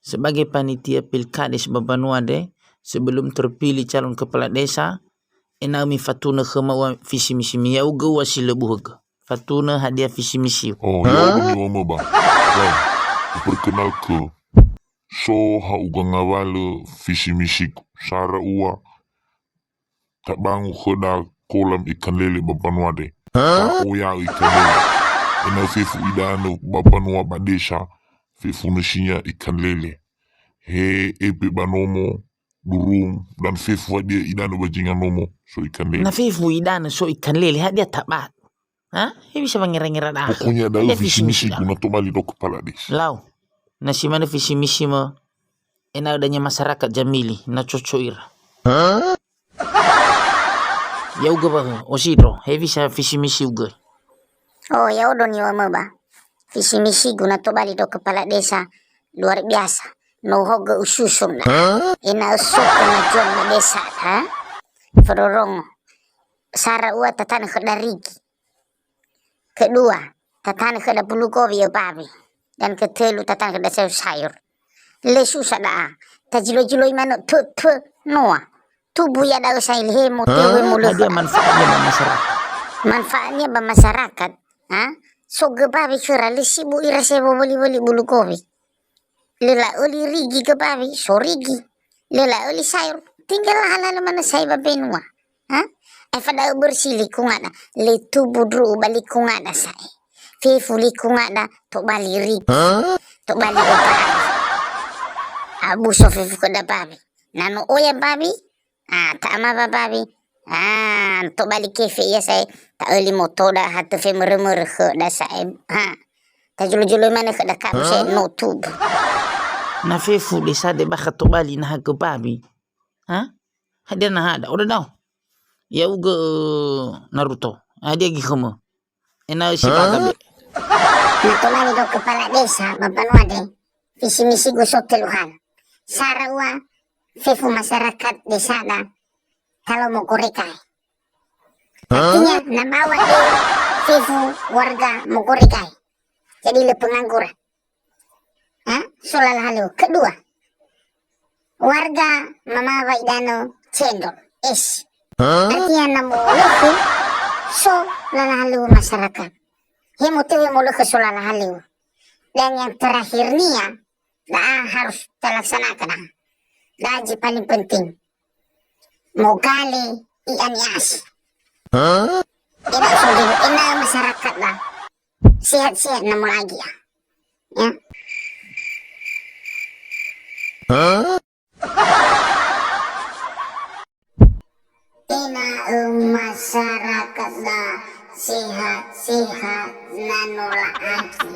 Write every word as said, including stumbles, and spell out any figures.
sebagai panitia pilkades ba banua andre, sebelum terpilih calon kepala desa, ena'ö mifatunö khöma ua visi misimi, ya'ugö ua si lö buhögö. Fatunö hadia visi misiu. Oh, ya'ugö niŵa'ömö ba. Ba, uperkenalkö. So ha'uga ngawalö visi misigu. Sara ua tabangu khöda kolam ikan lele ba banua andre. Ta'oya'ö ikan lele. Ena'ö fefu idanö ba banua ba desa, fefu nösinia ikan lele. He ebe ba nomo, durum, dan fefu hadia idanö ba zinga nomo, so ikan lele. Na fefu idanö so ikan lele, hadia tabalu? Ha? He bisa wangera-ngera daha. Pokoknya da'ö visi misigu na tobali do kepala desa. Lau. Na si manö visi misi mö, ena'ö dania masyarakat zamili, na coco ira. Ya'ugö ba hö, osi ndro, he bisa visi misiu göi. Oh, ya'odo niŵa'ömö ba. Visi misigu na tobali do kepala desa luar biasa. No uhogö ususun da. Ena'ö so kemajuan ba desa da. Fororongo. Sara ua tatanö khöda rigi. Kedua, tatanö khöda bulu gowi yö bawi. Dan ketölu, tatanö khöda sayur-sayur. Lö susa da'a. Tajiloi-jiloi manö, tö, tö, noa. Tubu ya'da'ö sa'ae, he motewe molokhö. Hadia manfaatnya ba masyarakat? Manfaatnya ba masyarakat, ha? So gö bawi khöra, lö sibu ira sebo wöli-wöli bulu gowi. Lö la'öli rigi gö bawi, so rigi. Lö la'öli sayur, tinggal lahalö manö sa'ae ba benua. Ha? Aefa da'ö bersih lingkungan da. Lö tubu ndru'u ba lingkungan da sa'ae. Fefu lingkungan da, tobali rigi. Tobali obawi. Abu so fefu khöda bawi. Na no oya bawi, ah, ta'amawa bawi. Ah, tobali kefe ia sa'ae, ta'öli motoda, ha töfe mörö-mörö khöda sa'ae. Ha. Tajolo-joloi manö khöda kabu sa'ae, no tubu. Na fefu desa de bakha tobali naha gö bawi. Ha? Hadia naha da? Oda dao. Ya'ugö, Naruto. Hadia göi khömö? Ena'ö si bata be. Na tobali do kepala desa ba banua andre, visi misigu so tölu hal. Sara ua, fefu masyarakat desa da, talo mogorekahe. Artinya, na bawa de fefu warga mogorekahe. Jadi lö pengangguran. Ha? So lala halöŵö. Kedua, warga mamawa idanö cendol, es. Artinya na molökhö, so lala halöŵö masyarakat. He motewe molökhö so lala halöŵö. Dan yang terakhirnya, da'a harus talaksanakan, da'a. Da'a zi paling penting. Mogale i'a ni'asi. Ena'ö so dewe, ena'ö masyarakat ba sehat-sehat na molagi, ya. Ya. Ena'ö masyarakat da sehat-sehat na no la'agi.